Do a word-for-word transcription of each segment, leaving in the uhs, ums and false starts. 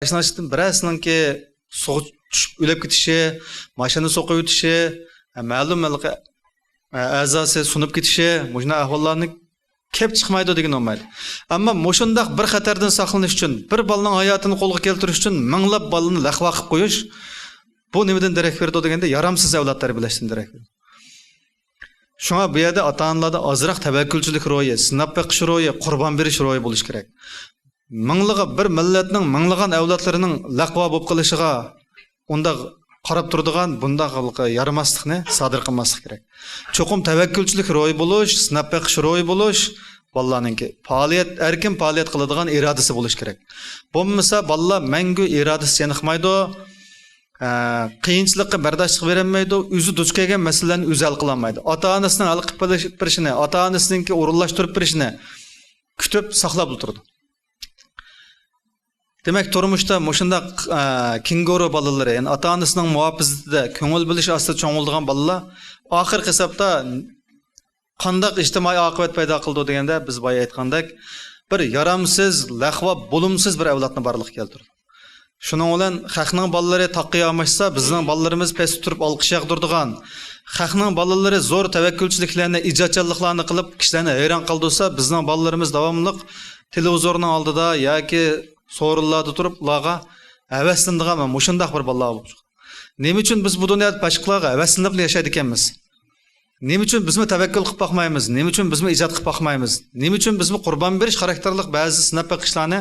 قاتناشتىن بىرەرسىنىڭكى سۇغا چۈشۈپ ئۆلۈپ كېتىشى، ماشىنا سوقۇۋېتىشى، مەلۇم ھېلىقى ئەزاسى سۇنۇپ كېتىشى، مۇشۇنداق ئەھۋاللارنى كەپ چىقمايدۇ دېگىلى بولمايدۇ. ئەمما مۇشۇنداق بىر خەتەردىن ساقلىنىش ئۈچۈن، بىر بالىنىڭ ھاياتىنى قولغا كەلتۈرۈش ئۈچۈن مىڭلاپ بالىنى لەقۋا قىلىپ قويۇش، بۇ نېمىدىن دېرەك بېرىدۇ دېگەندە، يارامسىز ئەۋلاد تەربىيەلەشتىن دېرەك بېرىدۇ. شۇڭا بۇ يەردە ئاتا-ئانىلاردا ئازراق تەۋەككۈلچىلىك روھى، سىناپ بېقىش روھى، قۇربان بېرىش روھى بولۇشى كېرەك. مىڭلىغان، بىر مىللەتنىڭ مىڭلىغان ئەۋلادلىرىنىڭ لەقۋا بولۇپ قېلىشىغا ئۇنداق قاراپ تۇرىدىغان بۇنداق يارىماسلىقنى سادىر قىلماسلىق كېرەك. چوقۇم تەۋەككۈلچىلىك روھى بولۇش، سىناپ بېقىش روھى بولۇش، بالىلارنىڭكى پائالىيەت، ئەركىن پائالىيەت قىلىدىغان ئىرادىسى بولۇشى كېرەك. بولمىسا بالىلار مەڭگۈ ئىرادىسى چېنىقمايدۇ، ئە، قىيىنچىلىققا بەرداشلىق بېرەلمەيدۇ، ئۆزى دۇچ كەلگەن مەسىلىلەرنى ئۆزى ھەل قىلالمايدۇ. ئاتا-ئانىسىنىڭ ھەل قىلىپ بېرىشىنى، ئاتا-ئانىسىنىڭكى ئورۇنلاشتۇرۇپ بېرىشىنى كۈتۈپ ساقلاپ تۇرىدۇ. دېمەك، تۇرمۇشتا مۇشۇنداق، ئە، كېنگۇرۇ بالىلىرى، يەنى ئاتا-ئانىسىنىڭ مۇھاپىزىتىدە، كۆڭۈل بۆلۈش ئاستىدا چوڭىيىدىغان بالىلار ئاخىرقى ھېسابتا قانداق ئىجتىمائىي ئاقىۋەت پەيدا قىلىدۇ دېگەندە، بىز بايا ئېيتقاندەك، بىر يارامسىز، لەقۋا، بولۇمسىز بىر ئەۋلادنى بارلىققا كەلتۈرىدۇ. شۇنىڭ بىلەن خەقنىڭ بالىلىرى تاققا ياماشسا، بىزنىڭ بالىلىرىمىز پەستە تۇرۇپ ئالقىش ياغدۇرىدىغان، خەقنىڭ بالىلىرى زور تەۋەككۈلچىلىكلەرنى، ئىجادچانلىقلارنى قىلىپ، كىشىلەرنى ھەيران قالدۇرسا، بىزنىڭ بالىلىرىمىز داۋاملىق تېلېۋىزورنىڭ ئالدىدا ياكى سورۇنلاردا تۇرۇپ، ئۇلارغا ھەۋەسلىنىدىغان مۇشۇنداق بىر بالىلار بولۇپ چىقىدۇ. نېمە ئۈچۈن بىز بۇ دۇنيادا باشقىلارغا ھەۋەسلىنىپلا ياشايدىكەنمىز؟ نېمە ئۈچۈن بىزمۇ تەۋەككۈل قىلىپ باقمايمىز؟ نېمە ئۈچۈن بىزمۇ ئىجاد قىلىپ باقمايمىز؟ نېمە ئۈچۈن بىزمۇ قۇربان بېرىش خاراكتېرلىق بەزى سىناپ بېقىشلارنى،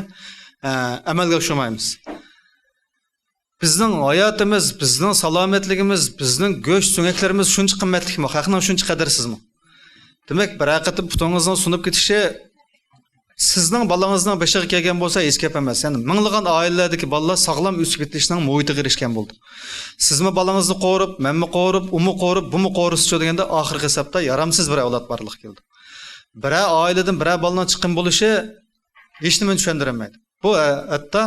ئە، ئەمەلگە ئاشۇرمايمىز؟ بىزنىڭ ھاياتىمىز، بىزنىڭ سالامەتلىكىمىز، بىزنىڭ گۆش سۆڭەكلىرىمىز شۇنچە قىممەتلىكمۇ؟ خەقنىڭ شۇنچە قەدىرسىزمۇ؟ دېمەك، بىرەر قېتىم پۇتىڭىزنىڭ سۇنۇپ كېتىشى سىزنىڭ بالىڭىزنىڭ بېشىغا كەلگەن بولسا ھېچ گەپ ئەمەس. يەنى مىڭلىغان ئائىلىلەردىكى بالىلار ساغلام ئۆسۈپ يېتىلىشنىڭ مۇھىتىغا ئېرىشكەن بولىدۇ. سىزمۇ بالىڭىزنى قوغۇرۇپ، مەنمۇ قوغۇرۇپ، ئۇمۇ قوغۇرۇپ، بۇمۇ قوغۇرسىچۇ دېگەندە، ئاخىرقى ھېسابتا يارامسىز بىر ئەۋلاد بارلىققا كېلىدۇ. بىرەر ئائىلىدىن بىرەر بالىنىڭ چىقىم بولۇشى ھېچنېمىنى چۈشەندۈرەلمەيدۇ. بۇ، ھە، ھەتتا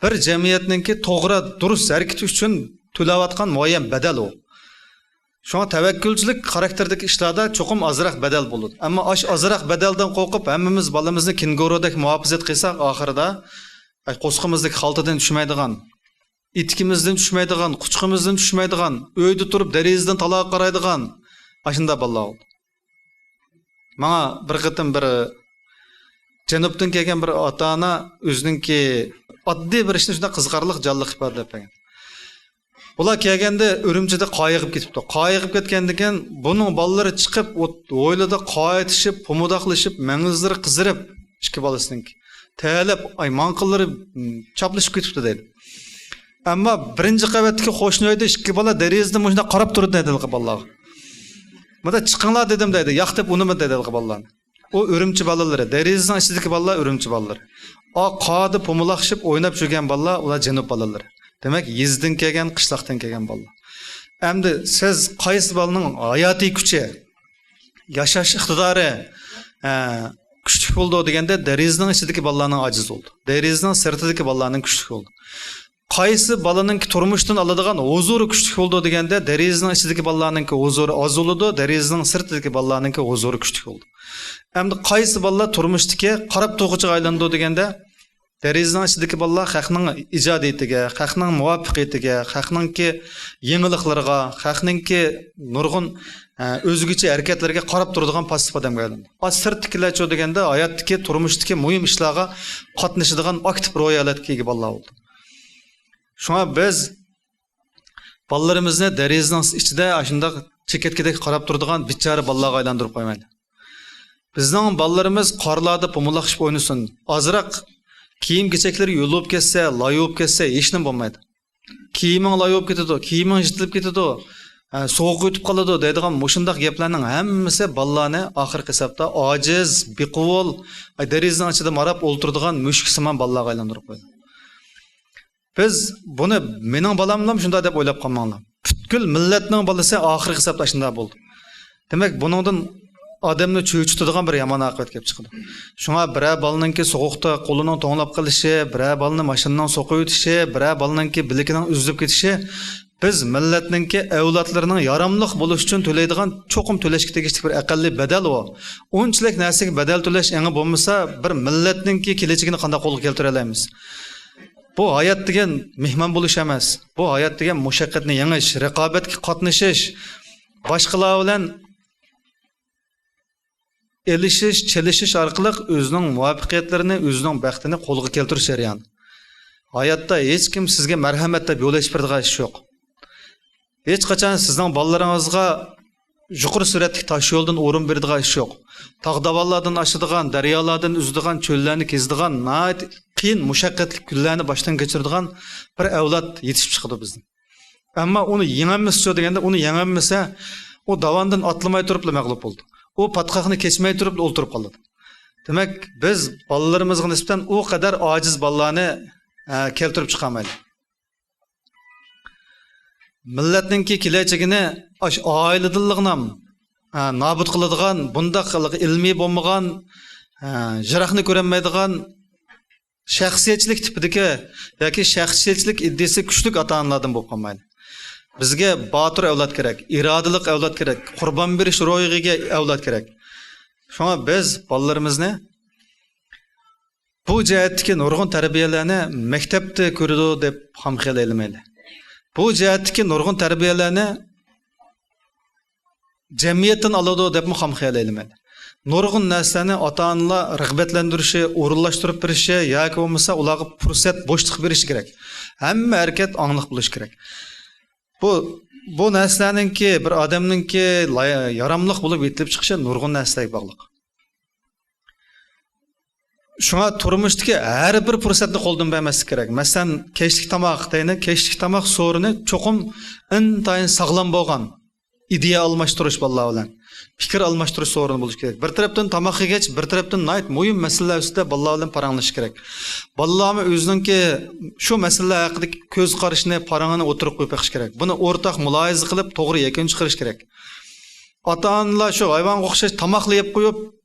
بىر جەمئىيەتنىڭكى توغرا، دۇرۇس ھەرىكىتى ئۈچۈن تۆلەۋاتقان مۇئەييەن بەدەل ئۇ. شۇڭا تەۋەككۈلچىلىك خاراكتېرىدىكى ئىشلاردا چوقۇم ئازراق بەدەل بولىدۇ. ئەمما ئاشۇ ئازراق بەدەلدىن قورقۇپ، ھەممىمىز بالىمىزنى كېنگۇرۇدەك مۇھاپىزەت قىلساق، ئاخىرىدا، ئاي، قورسىقىمىزدىكى خالتىدىن چۈشمەيدىغان، ئېتىكىمىزدىن چۈشمەيدىغان، قۇچىقىمىزدىن چۈشمەيدىغان، ئۆيدە تۇرۇپ دېرىزىدىن تالاغا قارايدىغان، ئاشۇنداق بالىلار بولدى. ماڭا بىر قېتىم بىر جەنۇبتىن كەلگەن بىر ئاتا-ئانا ئۆزىنىڭكى ئاددىي بىر ئىشنى شۇنداق قىزىقارلىق، جانلىق ئىپادىلەپ بەرگەن. بۇلار كەلگەندە ئۈرۈمچىدە قايىغىپ كېتىپتۇ. قايىغىپ كەتكەندىن كېيىن بۇنىڭ بالىلىرى چىقىپ، ئوت-، ھويلىدا قايتىشىپ، پۇمۇداقلىشىپ، مەڭزىلىرى قىزىرىپ، ئىككى بالىسىنىڭكى. تەلەپ، ئاي، ماڭقىلىرى، م، چاپلىشىپ كېتىپتۇ دەيدۇ. ئەمما بىرىنچى قەۋەتتىكى قوشنا ئۆيدە ئىككى بالا دېرىزىدىن مۇشۇنداق قاراپ تۇرىدۇ دەيدۇ ھېلىقى بالىلارغا. مۇنداق چىقىڭلار دېدىم دەيدۇ، ياق دەپ ئۇنىمىدى دەيدۇ ھېلىقى بالىلارنى. ئۇ ئۈرۈمچى بالىلىرى، دېرىزىنىڭ ئىچىدىكى بالىلار ئۈرۈمچى بالىلىرى. ئا، قاردا پۇمۇلاشىپ ئويناپ يۈرگەن بالىلار، ئۇلار جەنۇب بالىلىرى. دېمەك، يېزىدىن كەلگەن، قىشلاقتىن كەلگەن بالىلار. ئەمدى سىز قايسى بالىنىڭ ھاياتىي كۈچى، ياشاش ئىقتىدارى، ئە، كۈچلۈك بولىدۇ دېگەندە، دېرىزىنىڭ ئىچىدىكى بالىلارنىڭ ئاجىز بولىدۇ. دېرىزىنىڭ سىرتىدىكى بالىلارنىڭ كۈچلۈك بولىدۇ. قايسى بالىنىڭكى تۇرمۇشتىن ئالىدىغان ھۇزۇرى كۈچلۈك بولىدۇ دېگەندە، دېرىزىنىڭ ئىچىدىكى بالىلارنىڭكى ھۇزۇرى ئاز بولىدۇ، دېرىزىنىڭ سىرتىدىكى بالىلارنىڭكى ھۇزۇرى كۈچلۈك بولىدۇ. ئەمدى قايسى بالىلار تۇرمۇشتىكى قاراپ تۇرغۇچىغا ئايلىنىدۇ دېگەندە، دېرىزىنىڭ ئىچىدىكى بالىلار خەقنىڭ ئىجادىيىتىگە، خەقنىڭ مۇۋەپپەقىيىتىگە، خەقنىڭكى يېڭىلىقلىرىغا، خەقنىڭكى نۇرغۇن، ئە، ئۆزگىچە ھەرىكەتلىرىگە قاراپ تۇرىدىغان پاسسىپ ئادەمگە ئايلاندى. ئا، سىرتتىكىلەرچۇ دېگەندە، ھاياتتىكى، تۇرمۇشتىكى مۇھىم ئىشلارغا قاتنىشىدىغان ئاكتىپ روھىي ھالەتكە ئىگە بالىلار بولدى. شۇڭا بىز بالىلىرىمىزنى دېرىزىنىڭ ئىچىدە ئاشۇنداق چېكەتكىدەك قاراپ تۇرىدىغان بىچارە بالىلارغا ئايلاندۇرۇپ قويمايلى. بىزنىڭ بالىلىرىمىز قارلاردا پۇمۇلاشىپ ئوينىسۇن. ئازراق كىيىم-كېچەكلىرى يۇلۇپ كەتسە، لاي بولۇپ كەتسە، ھېچنېمە بولمايدۇ. كىيىمىڭ لاي بولۇپ كېتىدۇ، كىيىمىڭ يىرتىلىپ كېتىدۇ، ئە، سوغۇق ئۆتۈپ قالىدۇ دەيدىغان مۇشۇنداق گەپلەرنىڭ ھەممىسى بالىلارنى ئاخىرقى ھېسابتا ئاجىز، بىقۇۋۋەت، ئاي، دېرىزىنىڭ ئىچىدە ماراپ ئولتۇرىدىغان مۈشۈك سىمان بالىلارغا ئايلاندۇرۇپ قويىدۇ. بىز بۇنى مېنىڭ بالاملا شۇنداق دەپ ئويلاپ قالماڭلار. پۈتكۈل مىللەتنىڭ بالىسى ئاخىرقى ھېسابتا ئاشۇنداق بولىدۇ. دېمەك، بۇنىڭدىن ئادەمنى چۆچۈتىدىغان بىر يامان ئاقىۋەت كېلىپ چىقىدۇ. شۇڭا بىرەر بالىنىڭكى سوغۇقتا قولىنىڭ توڭلاپ قېلىشى، بىرەر بالىنى ماشىنىنىڭ سوقۇۋېتىشى، بىرەر بالىنىڭكى بىلىكىنىڭ ئۈزۈلۈپ كېتىشى، بىز مىللەتنىڭكى ئەۋلادلىرىنىڭ ياراملىق بولۇشى ئۈچۈن تۆلەيدىغان چوقۇم تۆلەشكە تېگىشلىك بىر ئەقەللىي بەدەل ئۇ. ئۇنچىلىك نەرسىگە بەدەل تۆلەش ئېڭى بولمىسا، بىر مىللەتنىڭكى كېلەچىكىنى قانداق قولغا كەلتۈرەلەيمىز؟ بۇ ھايات دېگەن مېھمان بولۇش ئەمەس. بۇ ھايات دېگەن مۇشەققەتنى يېڭىش، رىقابەتكە قاتنىشىش، باشقىلار بىلەن ئېلىشىش، چېلىشىش ئارقىلىق ئۆزىنىڭ مۇۋەپپەقىيەتلىرىنى، ئۆزىنىڭ بەختىنى قولغا كەلتۈرۈش جەريانى. ھاياتتا ھېچكىم سىزگە مەرھەمەت دەپ يول ئېچىپ بېرىدىغان ئىش يوق. ھېچقاچان سىزنىڭ بالىلىرىڭىزغا يۇقىرى سۈرئەتلىك تاش يولدىن ئورۇن بېرىدىغان ئىش يوق. تاغ داۋانلاردىن ئاشىدىغان، دەريالاردىن ئۈزىدىغان، چۆللەرنى كېزىدىغان ناھايىتى قىيىن، مۇشەققەتلىك كۈنلەرنى باشتىن كەچۈرىدىغان بىر ئەۋلاد يېتىشىپ چىقىدۇ بىزدىن. ئەمما ئۇنى يېڭەلمىسىچۇ دېگەندە، ئۇنى يېڭەلمىسە، ئۇ داۋاندىن ئاتلىماي تۇرۇپلا مەغلۇپ بولىدۇ. ئۇ پاتقاقنى كەچمەي تۇرۇپلا ئولتۇرۇپ قالىدۇ. دېمەك، بىز بالىلىرىمىزغا نىسبەتەن ئۇ قەدەر ئاجىز بالىلارنى، ئە، كەلتۈرۈپ چىقارمايلى. مىللەتنىڭكى كېلەچىكىنى ئاشۇ ئائىلىدىنلىغىنام، ئە، نابۇت قىلىدىغان، بۇنداق ئىلمىي بولمىغان، ئە، يىراقنى كۆرەلمەيدىغان، شەخسىيەتچىلىك تىپىدىكى ياكى شەخسىيەتچىلىك ئىدىيىسى كۈچلۈك ئاتا-ئانىلاردىن بولۇپ قالمايلى. بىزگە باتۇر ئەۋلاد كېرەك، ئىرادىلىق ئەۋلاد كېرەك، قۇربان بېرىش روھىغا ئىگە ئەۋلاد كېرەك. شۇڭا بىز بالىلىرىمىزنى بۇ جەھەتتىكى نۇرغۇن تەربىيەلەرنى مەكتەپتە كۆرىدۇ دەپ خام خىيال ئەيلىمەيلى. بۇ جەھەتتىكى نۇرغۇن تەربىيەلەرنى جەمئىيەتتىن ئالىدۇ دەپمۇ خام خىيال ئەيلىمەيلى. نۇرغۇن نەرسىلەرنى ئاتا-ئانىلار رىغبەتلەندۈرۈشى، ئورۇنلاشتۇرۇپ بېرىشى ياكى بولمىسا ئۇلارغا پۇرسەت، بوشلۇق بېرىشى كېرەك. ھەممە ھەرىكەت ئاڭلىق بولۇشى كېرەك. بۇ، بۇ نەرسىلەرنىڭكى، بىر ئادەمنىڭكى لاي-، ياراملىق بولۇپ يېتىلىپ چىقىشى نۇرغۇن نەرسىلەرگە باغلىق. شۇڭا تۇرمۇشتىكى ھەر بىر پۇرسەتنى قولدىن بەرمەسلىك كېرەك. مەسىلەن، كەچلىك تاماق دەيلى، كەچلىك تاماق سورۇنى چوقۇم ئىنتايىن ساغلام بولغان ئىدىيە ئالماشتۇرۇش بالىلار بىلەن، پىكىر ئالماشتۇرۇش سورۇنى بولۇشى كېرەك. بىر تەرەپتىن تاماق يېگەچ، بىر تەرەپتىن ناھايىتى مۇھىم مەسىلىلەر ئۈستىدە بالىلار بىلەن پاراڭلىشىش كېرەك. بالىلارمۇ ئۆزىنىڭكى شۇ مەسىلىلەر ھەققىدىكى كۆز قارىشىنى، پاراڭىنى ئوتتۇرىغا قويۇپ بېقىش كېرەك. بۇنى ئورتاق مۇلاھىزە قىلىپ، توغرا يەكۈن چىقىرىش كېرەك. ئاتا-ئانىلار شۇ ھايۋانغا ئوخشاش تاماقلا يەپ قويۇپ،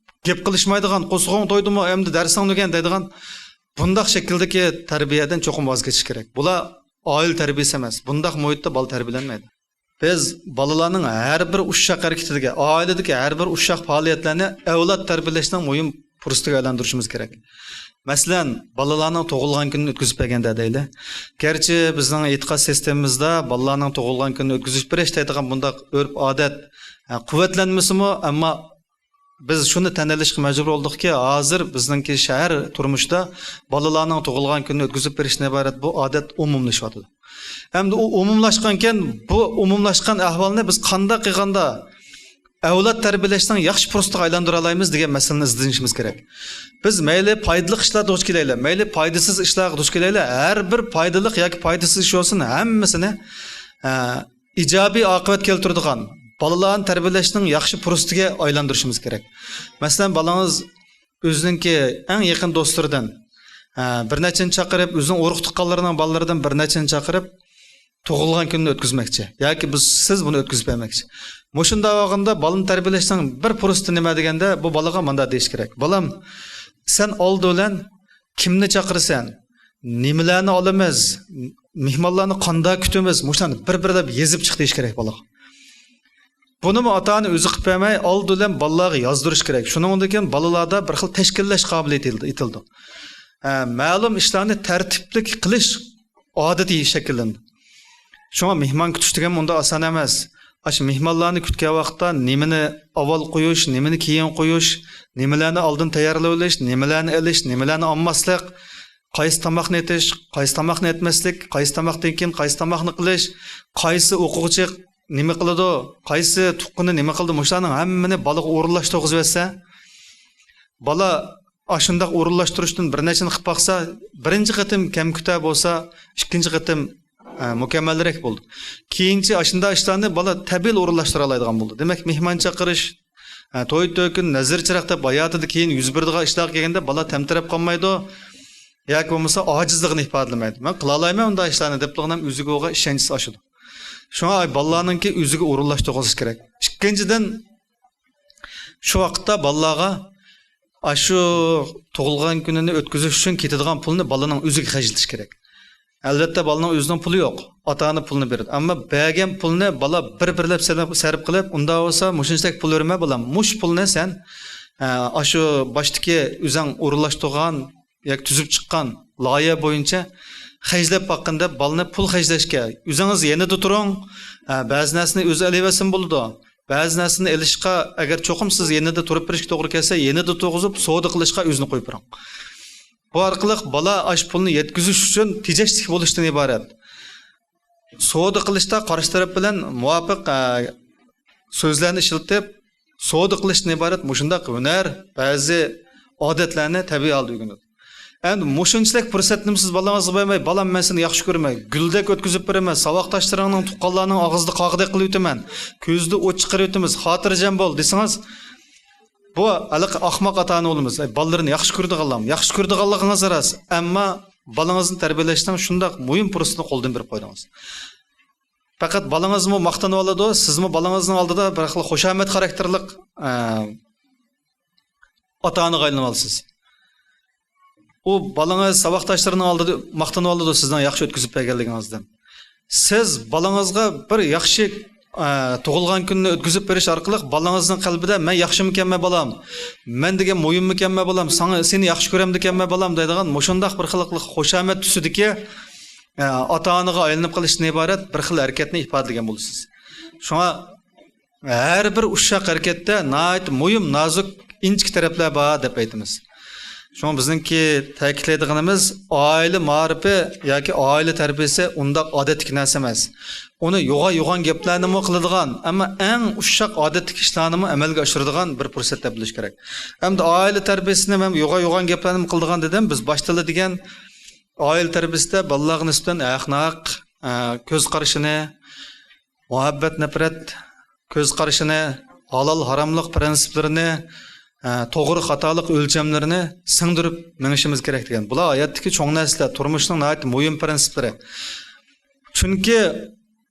گەپ قىلىشمايدىغان، «قورسىقىڭ تويدىمۇ، ئەمدى دەرسىڭنى ئۆگەن» دەيدىغان بۇنداق شەكىلدىكى تەربىيەدىن چوقۇم ۋاز كېچىش كېرەك. بۇلار ئائىلە تەربىيەسى ئەمەس. بۇنداق مۇھىتتا بالا تەربىيەلەنمەيدۇ. بىز بالىلارنىڭ ھەر بىر ئۇششاق ھەرىكىتىگە، ئائىلىدىكى ھەر بىر ئۇششاق پائالىيەتلەرنى ئەۋلاد تەربىيەلەشنىڭ مۇھىم پۇرسىتىگە ئايلاندۇرۇشىمىز كېرەك. مەسىلەن، بالىلارنىڭ تۇغۇلغان كۈنىنى ئۆتكۈزۈپ بەرگەندە دەيلى. گەرچە بىزنىڭ ئېتىقاد سىستېمىمىزدا بالىلارنىڭ تۇغۇلغان كۈنىنى ئۆتكۈزۈپ بېرىش دەيدىغان بۇنداق ئۆرپ-ئادەت، ھە، قۇۋۋەتلەنمىسىمۇ، ئەمما بىز شۇنى تەن ئېلىشقا مەجبۇر بولدۇقكى، ھازىر بىزنىڭكى شەھەر تۇرمۇشىدا بالىلارنىڭ تۇغۇلغان كۈنىنى ئۆتكۈزۈپ بېرىشتىن ئىبارەت بۇ ئادەت ئومۇملىشىۋاتىدۇ. ئەمدى ئۇ ئومۇملاشقانكەن، بۇ ئومۇملاشقان ئەھۋالنى بىز قانداق قىلغاندا ئەۋلاد تەربىيەلەشنىڭ ياخشى پۇرسىتىگە ئايلاندۇرالايمىز دېگەن مەسىلىنى ئىزدىنىشىمىز كېرەك. بىز مەيلى پايدىلىق ئىشلارغا دۇچ كېلەيلى، مەيلى پايدىسىز ئىشلارغا دۇچ كېلەيلى، ھەر بىر پايدىلىق ياكى پايدىسىز ئىش بولسۇن، ھەممىسىنى، ئە، ئىجابىي ئاقىۋەت كەلتۈرىدىغان، بالىلارنى تەربىيەلەشنىڭ ياخشى پۇرسىتىگە ئايلاندۇرۇشىمىز كېرەك. مەسىلەن، بالاڭىز ئۆزىنىڭكى ئەڭ يېقىن دوستلىرىدىن، ئە، بىر نەچچىنى چاقىرىپ، ئۆزىنىڭ ئۇرۇق-تۇغقانلىرىنىڭ بالىلىرىدىن بىر نەچچىنى چاقىرىپ، تۇغۇلغان كۈنىنى ئۆتكۈزمەكچى ياكى بىز، سىز بۇنى ئۆتكۈزۈپ بەرمەكچى. مۇشۇنداق بولغاندا بالىنى تەربىيەلەشنىڭ بىر پۇرسىتى نېمە دېگەندە، بۇ بالىغا مۇنداق دېيىش كېرەك: «بالام، سەن ئالدى بىلەن كىمنى چاقىرىسەن، نېمىلەرنى ئالىمىز، مېھمانلارنى قانداق كۈتىمىز، مۇشۇلارنى بىر-بىرلەپ يېزىپ چىق» دېيىش كېرەك بالىغا. بۇنىمۇ ئاتا-ئانا ئۆزى قىلىپ بەرمەي، ئالدى بىلەن بالىلارغا يازدۇرۇش كېرەك. شۇنىڭدىن كېيىن بالىلاردا بىر خىل تەشكىللەش قابىلىيىتى يېتىلىدۇ. ئە، مەلۇم ئىشلارنى تەرتىپلىك قىلىش ئادىتى شەكىللىنىدۇ. شۇڭا مېھمان كۈتۈش دېگەن ئۇنداق ئاسان ئەمەس. ئاشۇ مېھمانلارنى كۈتكەن ۋاقىتتا نېمىنى ئاۋۋال قويۇش، نېمىنى كېيىن قويۇش، نېمىلەرنى ئالدىن تەييارلىۋېلىش، نېمىلەرنى ئېلىش، نېمىلەرنى ئالماسلىق، قايسى تاماقنى ئېتىش، قايسى تاماقنى ئەتمەسلىك، قايسى تاماقتىن كېيىن قايسى تاماقنى قىلىش، قايسى ئوقۇغۇچى نېمە قىلىدۇ، قايسى تۇغقىنى نېمە قىلىدۇ، مۇشۇلارنىڭ ھەممىنى بالىغا ئورۇنلاشتۇرغۇزۇۋەتسە، بالا ئاشۇنداق ئورۇنلاشتۇرۇشتىن بىر نەچچىنى قىلىپ باقسا، بىرىنچى قېتىم كەمكۈتە بولسا، ئىككىنچى قېتىم، ئە، مۇكەممەلرەك بولىدۇ. كېيىنچە ئاشۇنداق ئىشلارنى بالا تەبىئىي ئورۇنلاشتۇرالايدىغان بولىدۇ. دېمەك، مېھمان چاقىرىش، ئە، توي-تۆكۈن، نەزىر-چىراغ دەپ ھاياتىدا كېيىن يۈز بېرىدىغان ئىشلارغا كەلگەندە بالا تەمتىرەپ قالمايدۇ. ياكى بولمىسا ئاجىزلىقىنى ئىپادىلىمەيدۇ. «مەن قىلالايمەن ئۇنداق ئىشلارنى» دەپلا ئۆزىگە بولغان ئىشەنچىسى ئاشىدۇ. شۇڭا بالىلارنىڭكى ئۆزىگە ئورۇنلاشتۇرغۇزۇش كېرەك. ئىككىنچىدىن، شۇ ۋاقىتتا بالىلارغا ئاشۇ تۇغۇلغان كۈنىنى ئۆتكۈزۈش ئۈچۈن كېتىدىغان پۇلنى بالىنىڭ ئۆزىگە خەجلىتىش كېرەك. ئەلۋەتتە، بالىنىڭ ئۆزىنىڭ پۇلى يوق. ئاتا-ئانا پۇلنى بېرىدۇ. ئەمما بەرگەن پۇلنى بالا بىر-بىرلەپ سەرپ، سەرپ قىلىپ، «ئۇنداق بولسا، مۇشۇنچىلىك پۇل بېرىمەن، بالام. مۇشۇ پۇلنى سەن، ئە، ئاشۇ باشتىكى ئۆزۈڭ ئورۇنلاشتۇرغان ياكى تۈزۈپ چىققان لايىھە بويىچە خەجلەپ باققىن دەپ، بالىنى پۇل خەجلەشكە، ئۆزىڭىز يېنىدا تۇرۇڭ، ھە، بەزى نەرسىنى ئۆزى ئېلىۋەرسىمۇ بولىدۇ. بەزى نەرسىنى ئېلىشقا ئەگەر چوقۇم سىز يېنىدا تۇرۇپ بېرىشكە توغرا كەلسە، يېنىدا تۇرغۇزۇپ سودا قىلىشقا ئۆزىنى قويۇپ بېرىڭ. بۇ ئارقىلىق بالا ئاش پۇلنى يەتكۈزۈش ئۈچۈن تېجەشلىك بولۇشتىن ئىبارەت. سودا قىلىشتا قارشى تەرەپ بىلەن مۇۋاپىق، ئە، سۆزلەرنى ئىشلىتىپ، سودا قىلىشتىن ئىبارەت مۇشۇنداق ھۈنەر، بەزى ئادەتلەرنى تەبىئىي ھالدا ئۆگىنىدۇ. ئەمدى مۇشۇنچىلىك پۇرسەتنىمۇ سىز بالىڭىزغا بەرمەي، «بالام، مەن سېنى ياخشى كۆرىمەن، گۈلدەك ئۆتكۈزۈپ بېرىمەن، ساۋاقداشلىرىڭنىڭ، تۇغقانلارنىڭ ئاغزىدا قاغىدەك قىلىۋېتىمەن، كۆزىدە ئوت چىقىرىۋېتىمىز، خاتىرجەم بول» دېسىڭىز، بۇ ھېلىقى ئاخماق ئاتا-ئانا بولىمىز. ئەي، بالىلىرىنى ياخشى كۆرىدىغانلارمۇ؟ ياخشى كۆرىدىغانلىقىڭىز راست، ئەمما بالىڭىزنى تەربىيەلەشنىڭ شۇنداق مۇھىم پۇرسىتىنى قولدىن بېرىپ قويدىڭىز. پەقەت بالىڭىزمۇ ماختىنىۋالىدۇ، سىزمۇ بالىڭىزنىڭ ئالدىدا بىر خىل خۇشامەت خاراكتېرلىك، ئە، ئاتا-ئانىغا ئايلىنىۋالىسىز. ئۇ بالىڭىز ساۋاقداشلىرىنىڭ ئالدىدا ماختىنىۋالىدۇ سىزنىڭ ياخشى ئۆتكۈزۈپ بەرگەنلىكىڭىزدىن. سىز بالىڭىزغا بىر ياخشى، ئە، تۇغۇلغان كۈنىنى ئۆتكۈزۈپ بېرىش ئارقىلىق بالىڭىزنىڭ قەلبىدە «مەن ياخشىمىكەنمەن، بالام؟ مەن دېگەن مۇھىممىكەنمەن، بالام؟ ساڭا، سېنى ياخشى كۆرەمدىكەنمەن، بالام؟» دەيدىغان مۇشۇنداق بىر خىللىق خۇشامەت تۈسىدىكى، ئە، ئاتا-ئانىغا ئايلىنىپ قېلىشتىن ئىبارەت بىر خىل ھەرىكەتنى ئىپادىلىگەن بولىسىز. شۇڭا ھەر بىر ئۇششاق ھەرىكەتتە ناھايىتى مۇھىم، نازۇك، ئىنچىكە تەرەپلەر بار دەپ ئېيتىمىز. شۇڭا بىزنىڭكى تەكىتلەيدىغىنىمىز، ئائىلە مائارىپى ياكى ئائىلە تەربىيەسى ئۇنداق ئادەتتىكى نەرسە ئەمەس. ئۇنى يوغان-يوغان گەپلەرنىمۇ قىلىدىغان، ئەمما ئەڭ ئۇششاق ئادەتتىكى ئىشلارنىمۇ ئەمەلگە ئاشۇرىدىغان بىر پۇرسەت دەپ بىلىش كېرەك. ئەمدى ئائىلە تەربىيەسىنى مەن يوغان-يوغان گەپلەرنىمۇ قىلىدىغان دېدىم. بىز باشتىلا دېگەن ئائىلە تەربىيەسىدە بالىلارغا نىسبەتەن ھەق-ناھەق، ئە، كۆز قارىشىنى، مۇھەببەت-نەپرەت كۆز قارىشىنى، ھالال-ھاراملىق پىرىنسىپلىرىنى، ئە، توغرا-خاتالىق ئۆلچەملىرىنى سىڭدۈرۈپ مېڭىشىمىز كېرەك دېگەن. بۇلار ھاياتتىكى چوڭ نەرسىلەر، تۇرمۇشنىڭ ناھايىتى مۇھىم پىرىنسىپلىرى. چۈنكى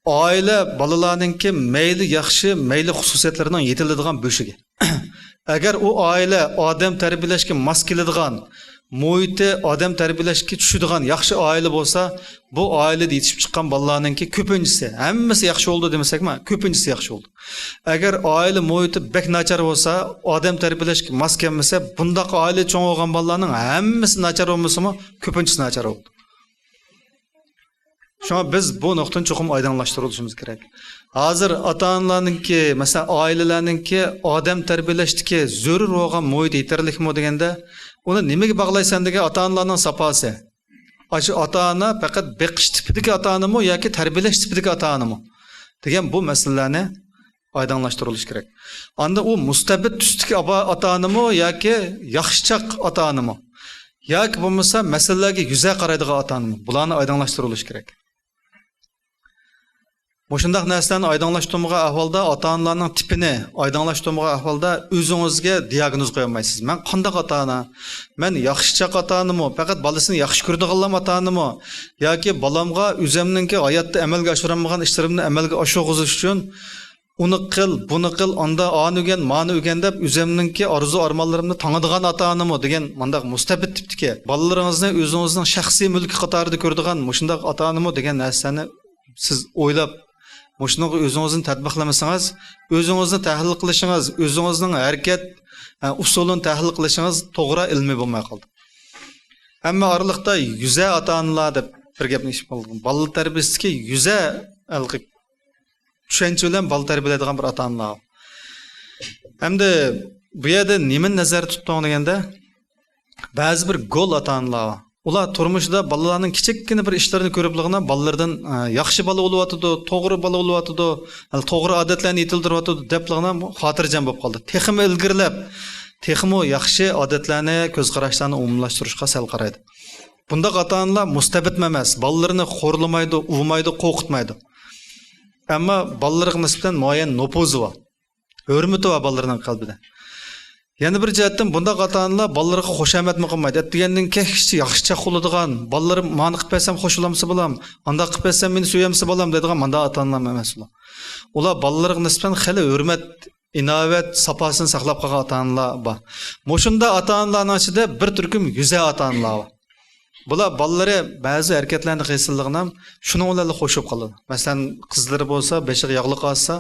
ئائىلە بالىلارنىڭكى مەيلى ياخشى، مەيلى خۇسۇسىيەتلىرىنىڭ يېتىلىدىغان بۆشۈكى. ئەگەر ئۇ ئائىلە ئادەم تەربىيەلەشكە ماس كېلىدىغان، مۇھىتى ئادەم تەربىيەلەشكە چۈشىدىغان ياخشى ئائىلە بولسا، بۇ ئائىلىدە يېتىشىپ چىققان بالىلارنىڭكى كۆپىنچىسى، ھەممىسى ياخشى بولىدۇ دېمىسەكمۇ، كۆپىنچىسى ياخشى بولىدۇ. ئەگەر ئائىلە مۇھىتى بەك ناچار بولسا، ئادەم تەربىيەلەشكە ماس كەلمىسە، بۇنداق ئائىلىدە چوڭ بولغان بالىلارنىڭ ھەممىسى ناچار بولمىسىمۇ، كۆپىنچىسى ناچار بولىدۇ. شۇڭا بىز بۇ نۇقتىنى چوقۇم ئايدىڭلاشتۇرۇۋېلىشىمىز كېرەك. ھازىر ئاتا-ئانىلارنىڭكى، مەسىلەن، ئائىلىلەرنىڭكى ئادەم تەربىيەلەشتىكى زۆرۈر بولغان مۇھىت يېتەرلىكمۇ دېگەندە، ئۇنى نېمىگە باغلايسەن دېگەن، ئاتا-ئانىلارنىڭ ساپاسى. ئاشۇ ئاتا-ئانا پەقەت بېقىش تىپىدىكى ئاتا-ئانىمۇ ياكى تەربىيەلەش تىپىدىكى ئاتا-ئانىمۇ دېگەن بۇ مەسىلىلەرنى ئايدىڭلاشتۇرۇلۇشى كېرەك. ئاندا ئۇ مۇستەبىت تۈستىكى ئابا-، ئاتا-ئانىمۇ ياكى ياخشىچاق ئاتا-ئانىمۇ؟ ياكى بولمىسا مەسىلىلەرگە يۈزە قارايدىغان ئاتا-ئانىمۇ؟ بۇلارنى ئايدىڭلاشتۇرۇلۇشى كېرەك. مۇشۇنداق نەرسىلەرنى ئايدىڭلاشتۇرمىغان ئەھۋالدا، ئاتا-ئانىلارنىڭ تىپىنى ئايدىڭلاشتۇرمىغان ئەھۋالدا ئۆزىڭىزگە دىياگنوز قويالمايسىز. مەن قانداق ئاتا-ئانا؟ مەن ياخشىچاق ئاتا-ئانىمۇ؟ پەقەت بالىسىنى ياخشى كۆرىدىغانلام ئاتا-ئانىمۇ؟ ياكى بالامغا ئۆزۈمنىڭكى ھاياتتا ئەمەلگە ئاشۇرالمىغان ئىشلىرىمنى ئەمەلگە ئاشۇرغۇزۇش ئۈچۈن ئۇنى قىل، بۇنى قىل، ئاندا ئانى ئۆگەن، مانى ئۆگەن دەپ، ئۆزۈمنىڭكى ئارزۇ-ئارمانلىرىمنى تاڭىدىغان ئاتا-ئانىمۇ دېگەن مانداق مۇستەبىت تىپتىكى، بالىلىرىڭىزنى ئۆزىڭىزنىڭ شەخسىي مۈلكى قاتارىدا كۆرىدىغان مۇشۇنداق ئاتا-ئانىمۇ دېگەن نەرسىلەرنى سىز ئويلاپ، مۇشۇنىڭغا ئۆزىڭىزنى تەتبىقلىمىسىڭىز، ئۆزىڭىزنى تەھلىل قىلىشىڭىز، ئۆزىڭىزنىڭ ھەرىكەت، ئە، ئۇسۇلىنى تەھلىل قىلىشىڭىز توغرا، ئىلمىي بولماي قالدى. ئەمما ئارىلىقتا يۈزە ئاتا-ئانىلار دەپ بىر گەپنى ئېچىپ قالدىم. بالىلار تەربىيەسىدىكى يۈزە ھېلىقى چۈشەنچە بىلەن بالا تەربىيەلەيدىغان بىر ئاتا-ئانىلار. ئەمدى بۇ يەردە نېمىنى نەزەردە تۇتتۇڭ دېگەندە، بەزى بىر گول ئاتا-ئانىلار بار. ئۇلار تۇرمۇشىدا بالىلارنىڭ كىچىككىنە بىر ئىشلىرىنى كۆرۈپلىغىنا بالىلىرىدىن، ئە، ياخشى بالا بولۇۋاتىدۇ، توغرا بالا بولۇۋاتىدۇ، توغرا ئادەتلەرنى يېتىلدۈرۈۋاتىدۇ دەپلىغىنا خاتىرجەم بولۇپ قالدى. تېخىمۇ ئىلگىرىلەپ، تېخىمۇ ياخشى ئادەتلەرنى، كۆز قاراشلارنى ئومۇملاشتۇرۇشقا سەل قارايدۇ. بۇنداق ئاتا-ئانىلار مۇستەبىتمۇ ئەمەس، بالىلىرىنى خورلىمايدۇ، ئۇۋىمايدۇ، قورقۇتمايدۇ. ئەمما بالىلىرىغا نىسبەتەن مۇئەييەن نوپۇزى بار، ھۆرمىتى بار بالىلىرىنىڭ قەلبىدە. يەنە بىر جەھەتتىن بۇنداق ئاتا-ئانىلار بالىلىرىغا خۇشامەتمۇ قىلمايدۇ. ئەتىگەندىن كەچكىچە ياخشىچاق بولىدىغان، بالىلىرىم مانى قىلىپ بەرسەم خوش بولامسە بالام، ئانداق قىلىپ بەرسەم مېنى سۆيەمسە بالام دەيدىغان مانداق ئاتا-ئانىلار ئەمەس ئۇلار. ئۇلار بالىلىرىغا نىسبەتەن خېلى ھۆرمەت، ئىناۋەت ساپاسىنى ساقلاپ قالغان ئاتا-ئانىلار بار. مۇشۇنداق ئاتا-ئانىلارنىڭ ئىچىدە بىر تۈركۈم يۈزە ئاتا-ئانىلار بار. بۇلار بالىلىرى بەزى ھەرىكەتلەرنى قىلسىلىغىنام شۇنىڭ بىلەنلا خوش بولۇپ قالىدۇ. مەسىلەن، قىزلىرى بولسا بېشىغا ياغلىق ئاسسا،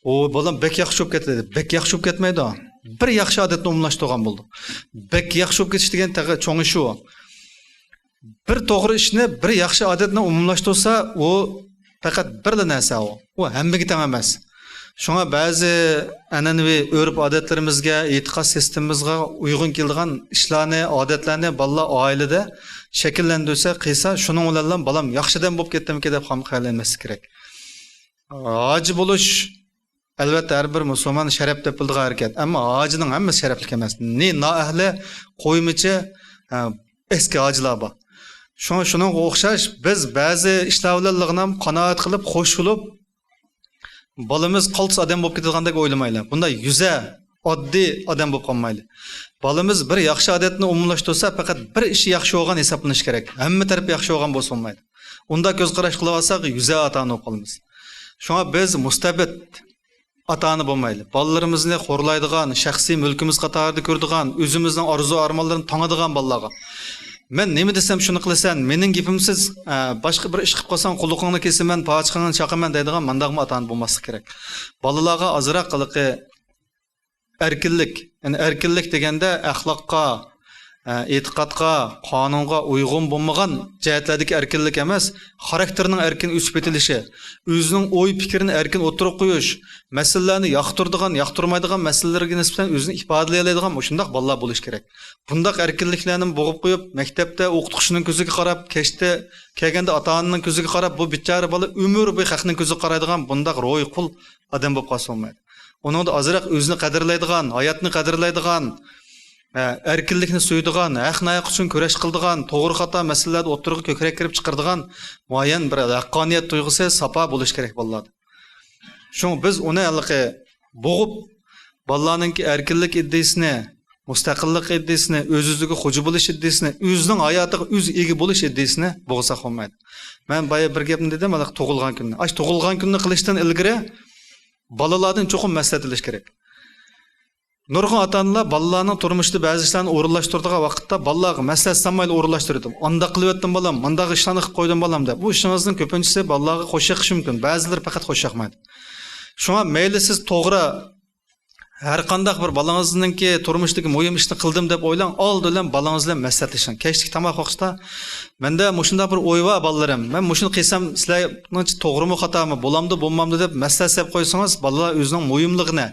«ئۇ بالام بەك ياخشى بولۇپ كەتتى» دەيدۇ. بەك ياخشى بولۇپ كەتمەيدۇ. بىر ياخشى ئادەتنى ئومۇملاشتۇرغان بولىدۇ. بەك ياخشى بولۇپ كېتىش دېگەن تېخى چوڭ ئىش ئۇ. بىر توغرا ئىشنى، بىر ياخشى ئادەتنى ئومۇملاشتۇرسا، ئۇ پەقەت بىرلا نەرسە ئۇ. ئۇ ھەممىگە تەڭ ئەمەس. شۇڭا بەزى ئەنئەنىۋى ئۆرپ-ئادەتلىرىمىزگە، ئېتىقاد سىستېمىمىزغا ئۇيغۇن كېلىدىغان ئىشلارنى، ئادەتلەرنى بالىلار ئائىلىدە شەكىللەندۈرسە، قىلسا، شۇنىڭ بىلەنلا بالام ياخشى ئادەم بولۇپ كەتتىمىكىن دەپ خام خىيال ئەيلەنمەسلىك كېرەك. ھاجى بولۇش، ئەلۋەتتە، ھەر بىر مۇسۇلمان شەرەپ دەپ بىلىدىغان ھەرىكەت. ئەمما ھاجىنىڭ ھەممىسى شەرەپلىك ئەمەس. نى نائەھلى قويمىچى، ئە، ئەسكى ھاجىلار بار. شۇڭا شۇنىڭغا ئوخشاش بىز بەزى ئىشلار بىلەن لىغنام قانائەت قىلىپ، خوش بولۇپ، بالىمىز قالتىس ئادەم بولۇپ كېتىدىغاندەك ئويلىمايلى. بۇنداق يۈزە، ئاددىي ئادەم بولۇپ قالمايلى. بالىمىز بىر ياخشى ئادەتنى ئومۇملاشتۇرسا، پەقەت بىر ئىشى ياخشى بولغان ھېسابلىنىشى كېرەك. ھەممە تەرىپى ياخشى بولغان بولسا بولمايدۇ. ئۇنداق كۆز قاراش قىلىۋالساق، يۈزە ئاتا-ئانا بولۇپ قالىمىز. شۇڭا بىز مۇستەبىت ئاتا-ئانا بولمايلى. بالىلىرىمىزنى خورلايدىغان، شەخسىي مۈلكىمىز قاتارىدا كۆرىدىغان، ئۆزىمىزنىڭ ئارزۇ-ئارمانلىرىنى تاڭىدىغان بالىلارغا. مەن نېمە دېسەم، شۇنى قىلىسەن، مېنىڭ گېپىمسىز، ئە، باشقا بىر ئىش قىلىپ قالساڭ، قۇلىقىڭنى كېسىمەن، پاچىقىڭنى چاقىمەن دەيدىغان مانداقمۇ ئاتا-ئانا بولماسلىق كېرەك. بالىلارغا ئازراق ھېلىقى ئەركىنلىك، يەنى ئەركىنلىك دېگەندە ئەخلاققا، ئە، ئېتىقادقا، قانۇنغا ئۇيغۇن بولمىغان جەھەتلەردىكى ئەركىنلىك ئەمەس، خاراكتېرنىڭ ئەركىن ئۆسۈپ يېتىلىشى، ئۆزىنىڭ ئوي-پىكرىنى ئەركىن ئوتتۇرىغا قويۇش، مەسىلىلەرنى ياقتۇرىدىغان، ياقتۇرمايدىغان مەسىلىلەرگە نىسبەتەن ئۆزىنى ئىپادىلىيەلەيدىغان مۇشۇنداق بالىلار بولۇشى كېرەك. بۇنداق ئەركىنلىكلەرنى بوغۇپ قويۇپ، مەكتەپتە ئوقۇتقۇچىنىڭ كۆزىگە قاراپ، كەچتە كەلگەندە ئاتا-ئانىنىڭ كۆزىگە قاراپ، بۇ بىچارە بالا ئۆمۈر بويى خەقنىڭ كۆزىگە قارايدىغان بۇنداق روھى قۇل ئادەم بولۇپ قالسا بولمايدۇ. ئۇنىڭدا ئازراق ئۆزىنى قەدىرلەيدىغان، ھاياتنى قەدىرلەيدىغان، ئە، ئەركىنلىكنى سۆيىدىغان، ھەق-ناھەق ئۈچۈن كۈرەش قىلىدىغان، توغرا-خاتا مەسىلىلەردە ئوتتۇرىغا كۆكرەك كېرىپ چىقىرىدىغان مۇئەييەن بىر ھەققانىيەت تۇيغۇسى، ساپا بولۇشى كېرەك بالىلاردا. شۇڭا بىز ئۇنى ھېلىقى بوغۇپ، بالىلارنىڭكى ئەركىنلىك ئىدىيىسىنى، مۇستەقىللىق ئىدىيىسىنى، ئۆز-ئۆزىگە خوجا بولۇش ئىدىيىسىنى، ئۆزىنىڭ ھاياتىغا ئۆزى ئىگە بولۇش ئىدىيىسىنى بوغساق بولمايدۇ. مەن بايا بىر گەپنى دېدىم، ھېلىقى تۇغۇلغان كۈننى. ئاشۇ تۇغۇلغان كۈننى قىلىشتىن ئىلگىرى بالىلاردىن چوقۇم مەسلىھەت ئېلىش كېرەك. نۇرغۇن ئاتا-ئانىلار بالىلارنىڭ تۇرمۇشىدا بەزى ئىشلارنى ئورۇنلاشتۇرىدىغان ۋاقىتتا بالىلارغا مەسلىھەت سالمايلا ئورۇنلاشتۇرىدۇ. ئانداق قىلىۋەتتىم بالام، مانداق ئىشلارنى قىلىپ قويدۇم بالام دەپ. بۇ ئىشىڭىزنىڭ كۆپىنچىسى بالىلارغا خوش يېقىشى مۇمكىن، بەزىلىرى پەقەت خوش ياقمايدۇ. شۇڭا مەيلى سىز توغرا ھەر قانداق بىر بالىڭىزنىڭكى تۇرمۇشتىكى مۇھىم ئىشنى قىلدىم دەپ ئويلاڭ، ئالدى بىلەن بالىڭىز بىلەن مەسلىھەتلىشىڭ. كەچلىك تاماق ۋاقتىدا، مەندە مۇشۇنداق بىر ئوي بار بالىلىرىم، مەن مۇشۇنى قىلسام سىلەرنىڭچە توغرىمۇ خاتامۇ، بولامدۇ بولمامدۇ دەپ مەسلىھەت سەپ قويسىڭىز، بالىلار ئۆزىنىڭ مۇھىملىقىنى،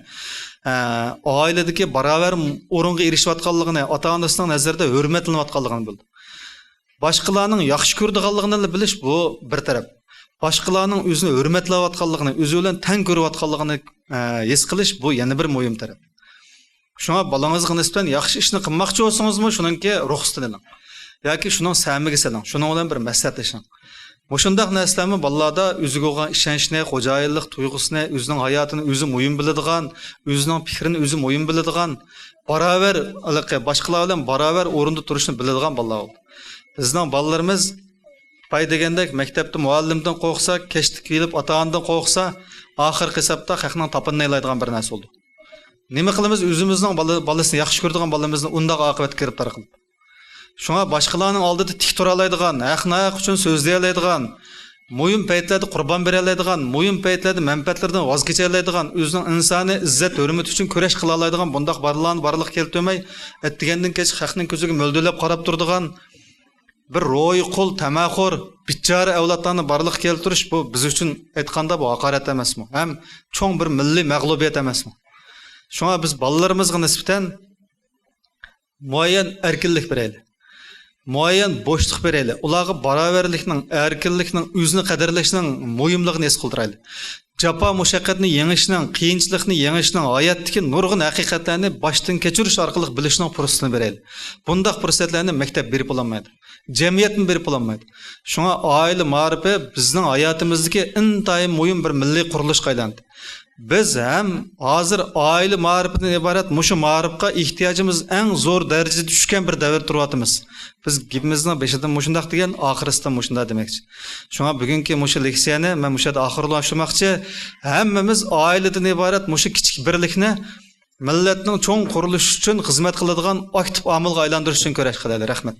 ئە، ئائىلىدىكى باراۋەر ئورۇنغا ئېرىشىۋاتقانلىقىنى، ئاتا-ئانىسىنىڭ نەزىرىدە ھۆرمەتلىنىۋاتقانلىقىنى بىلىدۇ. باشقىلارنىڭ ياخشى كۆرىدىغانلىقىنى بىلىش، بۇ بىر تەرەپ. باشقىلارنىڭ ئۆزىنى ھۆرمەتلەۋاتقانلىقىنى، ئۆزى بىلەن تەڭ كۆرۈۋاتقانلىقىنى، ئە، ھېس قىلىش، بۇ يەنە بىر مۇھىم تەرەپ. شۇڭا بالىڭىزغا نىسبەتەن ياخشى ئىشنى قىلماقچى بولسىڭىزمۇ، شۇنىڭكى رۇخسىتىنى ئېلىڭ. ياكى شۇنىڭ سەمىگە سېلىڭ، شۇنىڭ بىلەن بىر مەسلىھەتلىشىڭ. مۇشۇنداق نەرسىلەرمۇ بالىلاردا ئۆزىگە بولغان ئىشەنچنى، خوجايىنلىق تۇيغۇسىنى، ئۆزىنىڭ ھاياتىنى ئۆزى مۇھىم بىلىدىغان، ئۆزىنىڭ پىكرىنى ئۆزى مۇھىم بىلىدىغان، باراۋەر، ھېلىقى باشقىلار بىلەن باراۋەر ئورۇندا تۇرۇشنى بىلىدىغان بالىلار بولدى. بىزنىڭ بالىلىرىمىز باي دېگەندەك مەكتەپتە مۇئەللىمدىن قورقسا، كەچتە كېلىپ ئاتا-ئانىدىن قورقسا، ئاخىرقى ھېسابتا خەقنىڭ تاپىنىنى ئېلىدىغان بىر نەرسە بولدى. نېمە قىلىمىز، ئۆزىمىزنىڭ بالا-، بالىسىنى ياخشى كۆرىدىغان بالىمىزنى ئۇنداق ئاقىۋەتكە گىرىپتار قىلىپ؟ شۇڭا باشقىلارنىڭ ئالدىدا تىك تۇرالايدىغان، ھەق-ناھەق ئۈچۈن سۆزلىيەلەيدىغان، مۇھىم پەيتلەردە قۇربان بېرەلەيدىغان، مۇھىم پەيتلەردە مەنپەئەتلىرىدىن ۋاز كېچەلەيدىغان، ئۆزىنىڭ ئىنسانىي ئىززەت-ھۆرمىتى ئۈچۈن كۈرەش قىلالايدىغان بۇنداق بالىلارنى بارلىققا كەلتۈرمەي، ئەتىگەندىن كەچ خەقنىڭ كۆزىگە مۆلدۈرلەپ قاراپ تۇرىدىغان، بىر روھى قۇل، تەمەخور، بىچارە ئەۋلادلارنى بارلىققا كەلتۈرۈش، بۇ بىز ئۈچۈن ئېيتقاندا بۇ ھاقارەت ئەمەسمۇ؟ ھەم چوڭ بىر مىللىي مەغلۇبىيەت ئەمەسمۇ؟ شۇڭا بىز بالىلىرىمىزغا نىسبەتەن مۇئەييەن ئەركىنلىك بېرەيلى. مۇئەييەن بوشلۇق بېرەيلى. ئۇلارغا باراۋەرلىكنىڭ، ئەركىنلىكنىڭ، ئۆزىنى قەدىرلەشنىڭ مۇھىملىقىنى ھېس قىلدۇرايلى. جاپا مۇشەققەتنى يېڭىشنىڭ، قىيىنچىلىقنى يېڭىشنىڭ، ھاياتتىكى نۇرغۇن ھەقىقەتلەرنى باشتىن كەچۈرۈش ئارقىلىق بىلىشنىڭ پۇرسىتىنى بېرەيلى. بۇنداق پۇرسەتلەرنى مەكتەپ بېرىپ بولالمايدۇ. جەمئىيەتمۇ بېرىپ بولالمايدۇ. شۇڭا ئائىلە مائارىپى بىزنىڭ ھاياتىمىزدىكى ئىنتايىن مۇھىم بىر مىللىي قۇرۇلۇشقا ئايلاندى. بىز ھەم ھازىر ئائىلە مائارىپىدىن ئىبارەت مۇشۇ مائارىپقا ئېھتىياجىمىز ئەڭ زور دەرىجىدە چۈشكەن بىر دەۋردە تۇرۇۋاتىمىز. بىز گېپىمىزنىڭ بېشىدا مۇشۇنداق دېگەن، ئاخىرىسىدا مۇشۇنداق دېمەكچى. شۇڭا بۈگۈنكى مۇشۇ لېكسىيەنى مەن مۇشۇ يەردە ئاخىرلاشتۇرماقچى. ھەممىمىز ئائىلىدىن ئىبارەت مۇشۇ كىچىك بىرلىكنى مىللەتنىڭ چوڭ قۇرۇلۇشى ئۈچۈن خىزمەت قىلىدىغان ئاكتىپ ئامىلغا ئايلاندۇرۇش ئۈچۈن كۈرەش قىلايلى. رەھمەت.